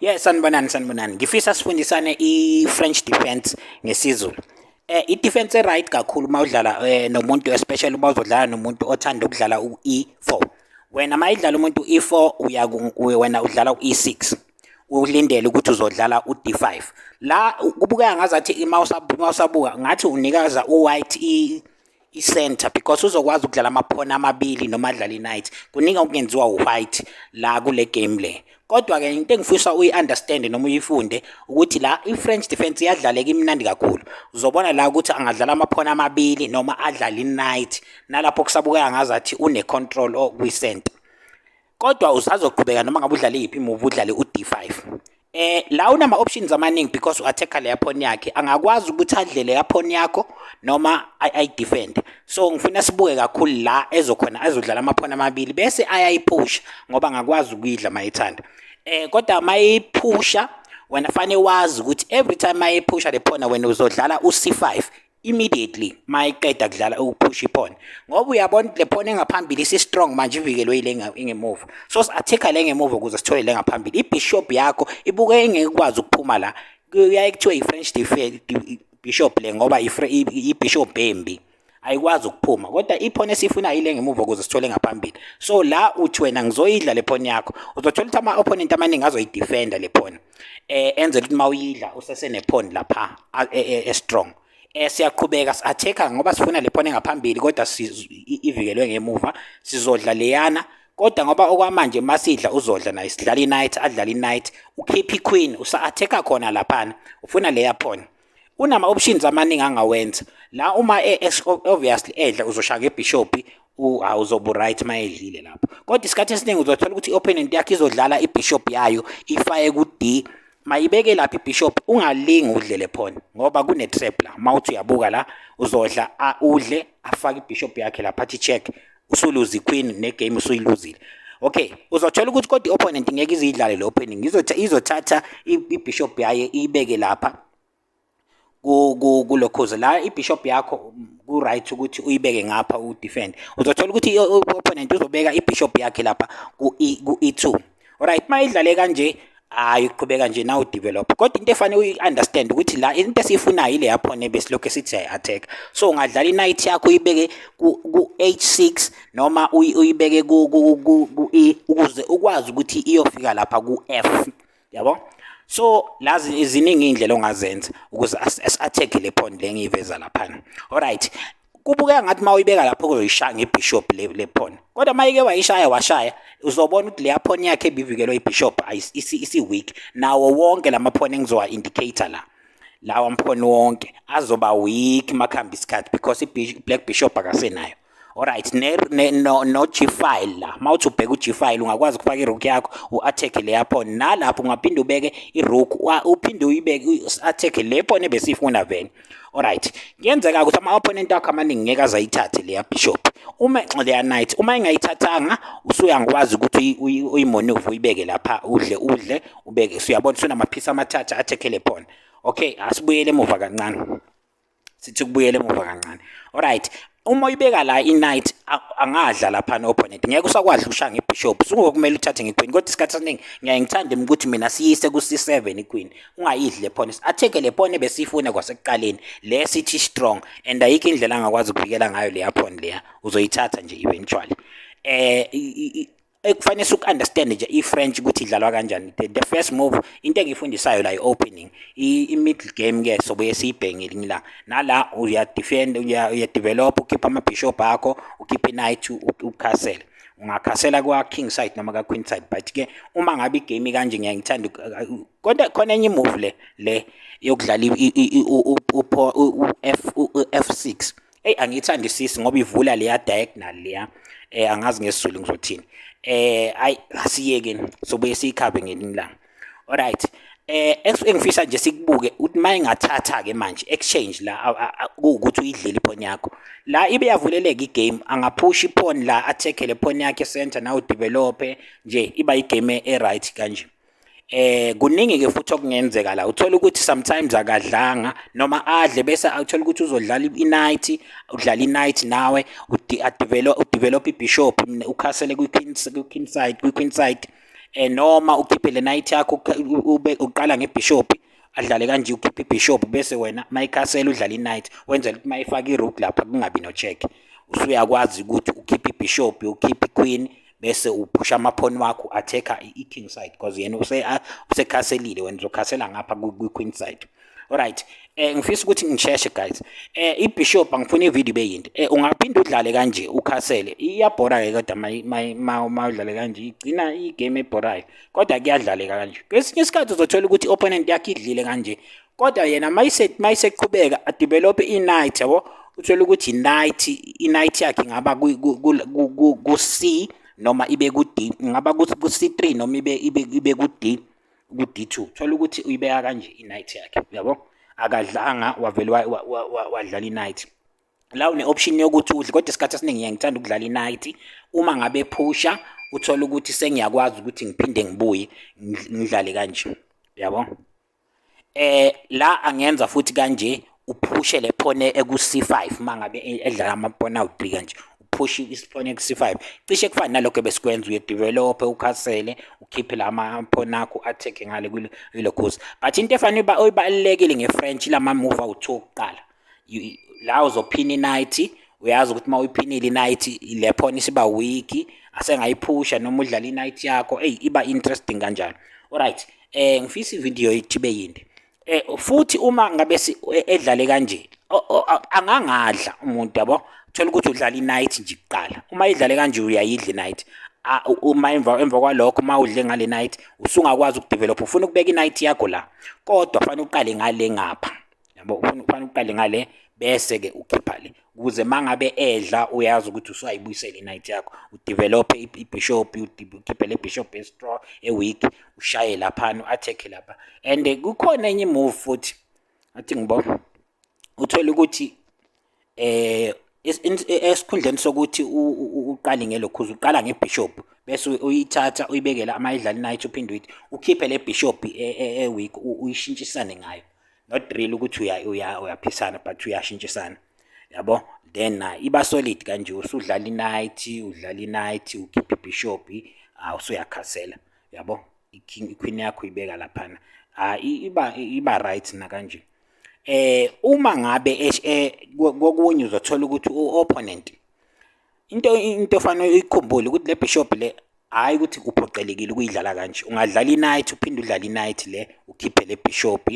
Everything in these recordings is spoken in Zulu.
Yes, sanibonani, sanibonani. Ngifisa sifundisane i-French defense ngesiZulu. I-defense e-right kakhulu uma udlala nomuntu, especially uma uzodlala nomuntu othanda ukudlala u-E4. Wena uma idlala umuntu u-E4, uya wena udlala u-E6. Ulindele ukuthi uzodlala u-D5. La kubukeka ngazathi uma usabuka ngathi unikaza u-white i-center because uzokwazi ukudlala ama-pawn amabili noma adlale i-knight. Kuningi okungenziwa u-white la kule game le. Kodwa-ke into engifisa uyi-understand noma uyifunde ukuthi la i-French defense iyadlaleka, imnandi kakhulu. Uzobona la ukuthi angadlala ama-pawn amabili noma adlale i-knight, nalapho kusabukeka ngazathi une-control kwi-center. Kodwa usazoqhubeka noma ngabe udlale yiphi move, udlale u-D5. La unama options amaningi because u-attack leya pawn yakhe, angakwazi ukuthi adle leya pawn yakho noma ayi-defend. So ngifuna sibuke kakhulu la ezokhona azodlala ama-pawn amabili bese ayayiphusha ngoba angakwazi ukuyidla mayethanda. Kodwa mayiphusha, wena fanele wazi ukuthi every time mayiphusha le pawn, wena uzodlala u-C5 immediately mayiqeda kudlala ukuphusha i-pawn, ngoba uyabona le pawn engaphambili isi-strong manje, ivikelwe yile engemuva. So si-attack-a le ngemuva ukuze sithole le ngaphambili. I-bishop yakho ibuke ingeke ikwazi ukuphuma la. Kuyaye kuthiwe i-French bishop le ngoba i-bishop embi ayikwazi ukuphuma, kodwa i-pawn esiyifunayo ile ngemuva ukuze sithole ngaphambili. So la uthi wena ngizoyidla le pawn yakho. Uzothola ukuthi ama-opponent amaningi azoyidefenda le pawn, enzela ukuthi uma uyidla usesene-pawn lapha e-strong. Siyaqhubeka si-attack-a ngoba sifuna le pawn engaphambili, kodwa ivikelwe ngemuva. Sizodla leyana, kodwa ngoba okwamanje masidla uzodla naye. Sidlala i-knight, adlala i-knight, ukhipha i-queen, usa-attack-a khona laphana, ufuna leya pawn. Unama-options amaningi angawenza la. Uma obviously edla, uzoshaya nge-bishop, awuzoba right uma edlile lapho. Kodwa isikhathi esiningi uzothola ukuthi i-opponent yakho izodlala i-bishop yayo, ifake ku-D. Mayibeke lapha i-bishop, ungalingi udle le pawn ngoba kune-trap la. Uma uthi uyabuka la, uzodla, udle, afake i-bishop yakhe lapha, athi check, usuluze i-queen ne-game usuyiluzile. Okay, uzothola ukuthi kodwa i-opponent ngeke izidlale le opening, izothatha i-bishop yayo iyibeke lapha kulokhuza la. I-bishop yakho ku-right ukuthi uyibeke ngapha u-defend. Uzothola ukuthi i-opponent uzobeka i-bishop yakhe lapha ku-E2. Alright, uma idlale kanje, hayi, uqhubeka nje nawe u-develop. Kodwa into efanele uyi-understand ukuthi la into esiyifunayo ile yaphona ebesilokhu esithi siyayi-attack. So ungadlala i-knight yakho uyibeke ku-H6 noma uyibeke ku-E ukuze ukwazi ukuthi iyofika lapha ku-F, yabo. So lazi ziningi iy'ndlela ongazenza ukuze asi-attack le pawn le engiyiveza laphana. Alright, kubukeka ngathi uma uyibeka lapho kuzoyishaya nge-bishop le pawn, kodwa uma ike wayishaya washaya, uzobona ukuthi leya pawn yakhe ebivikelwe i-bishop isi-weak. Nawo wonke lama pawn engizowa-indicate-a la, lawa ma-pawn wonke azoba weak makuhamba isikhathi because i-black bishop akasenayo. Alright, ne, ne, no, no G file la, mawuthi ubheka u-G file, ungakwazi ukufaka i-rook yakho u-attack leya pawn. Nalapho ungaphinde ubeke i-rook, uphinde uyibeke u-attack le pawn ebesiyifuna vele. Alright, kuyenzeka ukuthi ama-opponent akho amaningi ngeke azayithathe leya bishop, uma leya knight. Uma engayithathanga, usuyangikwazi ukuthi uyi-maneuver uyibeke lapha, udle, udle, ubeke. Usuyabona usunama-piece amathathu attack le pawn. Okay, asibuyele emuva kancane, sithi kubuyele emuva kancane. Alright, uma uyibeka la i-knight, angadla laphana opponent, ngeke usakwazi ukushaya nge-bishop, sungokumele uthathe nge-queen. Kodwa isikhathi esiningi ngiyaye ngithande ukuthi mina siyise ku-C7 i-queen, ungayidli le pawn, attack le pawn ebesiyifuna kwasekuqaleni le sithi strong, and ayikho indlela angakwazi ukuvikela ngayo leya pawn leya, uzoyithatha nje eventually. Ekufanele uku-understand nje i-French ukuthi idlalwa kanjani, the first move, into engiyifundisayo la i-opening. I-middle game ke sobuye siyibheke ngelinye ilanga. Nala uya-defend, uya-develop, ukhipha ama-bishop akho, ukhiphe i-knight, ukhasele. Ungakhasela kwa-king side noma ka-queen side, but ke uma ngabe i-game kanje ngiyaye ngithanda kodwa khona enye i-move le yokudlala u-F u-F6. Eyi, angiyithandisisi ngoba ivula leya diagonal leya. Angazi ngesiZulu ngizothini. Ayi, asiyekeni, sobuye siyikhave ngelinye ilanga. Alright, engifisa nje sikubuke ukuthi uma engathatha ke manje exchange la, kuwukuthi uyidlile i-pawn yakho la, ibe yavuleleka i-game, angaphusha i-pawn la, attack le pawn yakhe center, nawe u-develop nje, iba i-game e-right kanje. Kuningi ke futhi okungenzeka la. Uthola ukuthi sometimes akadlanga noma adle, bese uthola ukuthi uzodlala i-knight, udlala i-knight nawe u-develop i-bishop, ukhasele kwi-queen side, kwi-queen side. Noma ukhiphe le knight yakho, ube uqala ngebishop, adlale kanje, ukhiphe ibishop, bese wena mayikhasela udlala i-knight, wenzela ukuthi mayifaka i-rook lapha kungabi no-check. Usuyakwazi ukuthi ukhiphe ibishop, ukhiphe i-queen, bese uphusha amaphoni wakho, u-attack-a i-king side, because yena usekhaselile, wena uzokhasela ngapha kwi-queen side. Alright, ngifisa ukuthi ngisheshe, guys. I-bishop, angifuni ivideo ibe yinde. Ungaphinda udlale kanje, ukhasele. Iyabhora-ke, kodwa ma udlale kanje igcina igame ebhorayo, kodwa kuyadlaleka kanje. Kwesinye isikhathi uzothola ukuthi i-opponent yakho idlile kanje, kodwa yena mayiseqhubeka adevelop i-knight, yabo, uthole ukuthi i-knight yakhe ingaba ku-C noma ibe ku-D, ingaba ku-C3 noma ibe ku-D, ku-D2. Thola ukuthi uyibeka kanje i-knight yakhe, yabo, akadlanga, wavele wadlala i-knight. La une-option yokuthi udle, kodwa isikhathi esiningi ngiye ngithanda ukudlala i-knight. Uma ngabe phusha, uthole ukuthi sengiyakwazi ukuthi ngiphinde ngibuye ngidlale kanje, yabo. La angenza futhi kanje, uphushe le pawn eku-C5. Mangabe edlala ama-pawn awu-3 kanje, uphushe isipawn eku-C5, cishe kufane nalokho ebesikwenza, uyedevelop, ukhasele, ukhiphe la pawn akho, attack ngale kulokhuza. But into efanele oyibalulekile nge-French, lama move awu-2 okuqala la uzophina i-knight. Uyazi ukuthi uma uyiphinile i-knight, le pawn isiba weak, asengayiphusha noma udlala i-knight yakho. Eyi, iba interesting kanjalo. Alright, ngifisa ivideo yethu ibe yinde. Futhi uma ngabe edlale kanje, angangadla umuntu, yabo, thola ukuthi udlala i-knight nje kuqala. Uma idlale kanje, uyayidla i-knight. Uma emva kwalokho, uma udle ngale knight, usungakwazi ukudevelop, ufuna ukubeka i-knight yakho la, kodwa fanele uqale ngale ngapha, yabo, ufuna uqale ngale, bese-ke ukhipha le, ukuze uma ngabe edla uyazi ukuthi usuyayibuyisela i-knight yakho, udevelop ibishop, ukhiphe le bishop e-strong, e-weak, ushaye laphana, u-attack lapha. And kukhona enye i-move futhi, athi ngibona, uthole ukuthi esikhundleni sokuthi uqale ngelokhuza, uqala ngebishop, bese uyithatha uyibeke la. Uma idlala i-knight, uphinde uyithi ukhiphe le bishop e-weak, uyishintshisane ngayo. Not really ukuthi uyaphisana, but uyashintshisana, yabo. Then iba solid kanje, usudlala i-knight, udlala i-knight, ukhiphe ibishop, usuyakhasela, yabo, i-king, i-queen yakho uyibeka laphana. Iba right nakanje. Uma ngabe kokunye uzothola ukuthi u-opponent, into ofanele uyikhumbule ukuthi le bishop le, hhayi ukuthi uphoqelekile ukuyidlala kanje. Ungadlala i-knight, uphinde udlale i-knight le, ukhiphe le bishop,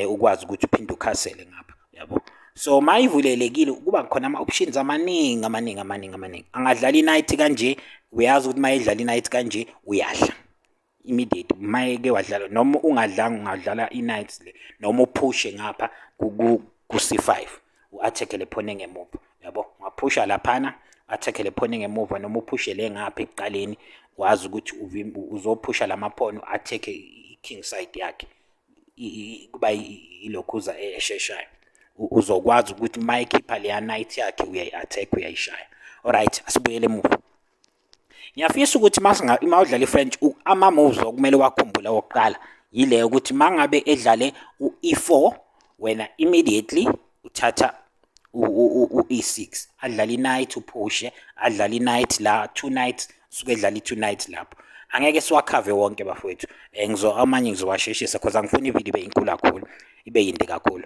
ukwazi ukuthi uphinde ukhasele ngapha, yabo. So mayivulelekile, kuba khona ama-options amaningi, amaningi, amaningi, amaningi. Angadlala i-knight kanje, uyazi ukuthi mayedlala i-knight kanje, uyadla immediate. Mayeke wadlala, noma ungadlanga, ungadlala i-knight le, noma uphushe ngapha ku-C5, u-attack le pawn engemuva, yabo. Ungaphusha laphana, attack le pawn engemuva, noma uphushe le ngapha ekuqaleni, wazi ukuthi uzophusha lama-pawn, u-attack i-king side yakhe. Kuba ilokhuza esheshayo, uzokwazi ukuthi uma ekhipha leya knight yakhe, uyayi-attack, uyayishaya. Alright, asibuyele emuva. Ngiyafisa ukuthi uma udlala i-French, ama-moves okumele uwakhumbule okokuqala yile ukuthi uma ngabe edlale u-E4, wena immediately uthatha u-E6, adlale i-knight, uphushe, adlale i-knight la, two knights, suke edlala i-two knights lapho. Angeke siwakhave wonke, bafowethu. Amanye ngizowasheshisa cause angifuni ividiyo ibe inkulu kakhulu, ibe yinde kakhulu.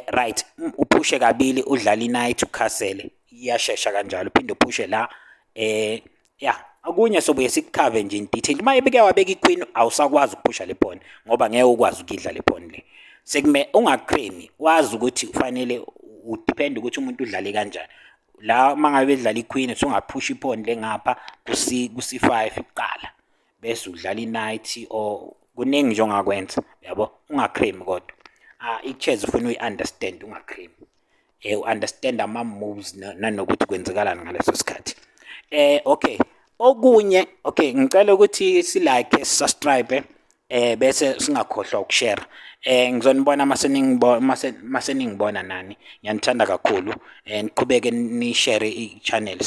Right, uphushe kabili, udlale i-knight, ukhasele, iyashesha kanjalo, uphinde uphushe la. Ya, okunye sobuye sikukhave nje in detail. Uma ebeke wabeka i-queen, awusakwazi ukuphusha le pawn, ngoba ngeke ukwazi ukuyidla le pawn le. Sekume ungacremi, wazi ukuthi kufanele udepend ukuthi umuntu udlale kanjani. La uma ngabe edlala i-queen, usungaphusha ipawn le ngapha ku-C, ku-C5 kuqala, bese udlala i-knight, or kuningi nje ongakwenza, yabo, ungacremi kodwa. I-chess ufuna uyi-understand, ungacremi. U-understand ama-moves nanokuthi kwenzakalani ngaleso sikhathi. Okay, okunye, okay, ngicela ukuthi si-like, subscribe, bese singakhohlwa ukushare. Ngizonibona mase ningibona nani. Ngiyanithanda kakhulu. Niqhubeke ni-share i-channel.